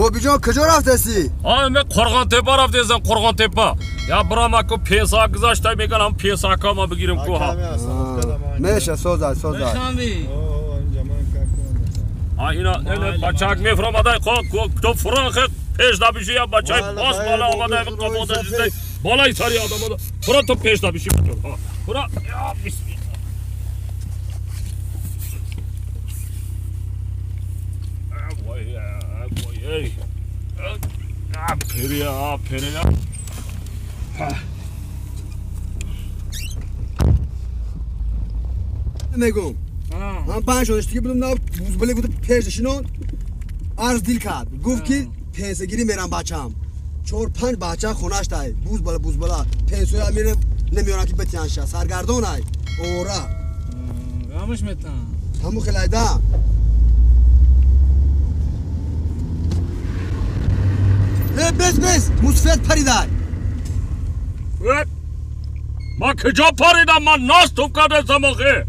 Бобиҷон, куҷо рафтасӣ? Ме Қурғонтепа рафтесам, Қурғонтепа. Я бирамаку песа гузашта мекунам, песакама бигирим ку. Меша, созай, созай. Ина ина бачак мефромадай, то фуран пеш набиши, я бачай пас бала омадай, қафода шидай. Балаи сари одамода. Фуран то пеш набиши бачон. Фуран. Я бисмилла. Вой, вой, эй. Перия, перия. Мегум. Ман панҷ шониш будам, на бузбале гуфт пеш шинон арз дил кард. Гуфт ки пенсагирӣ мерам бачам. 4-5 бача хонаш тай. Бузбала, бузбала. Пенсоя мере намеёрам ки бетянша. Саргардон ай. Ора. Рамаш метан. Ҳаму хелайда. Бес, бес, мусфет паридай. Ма куҷо паридам? Ман нас туф кардесам охе.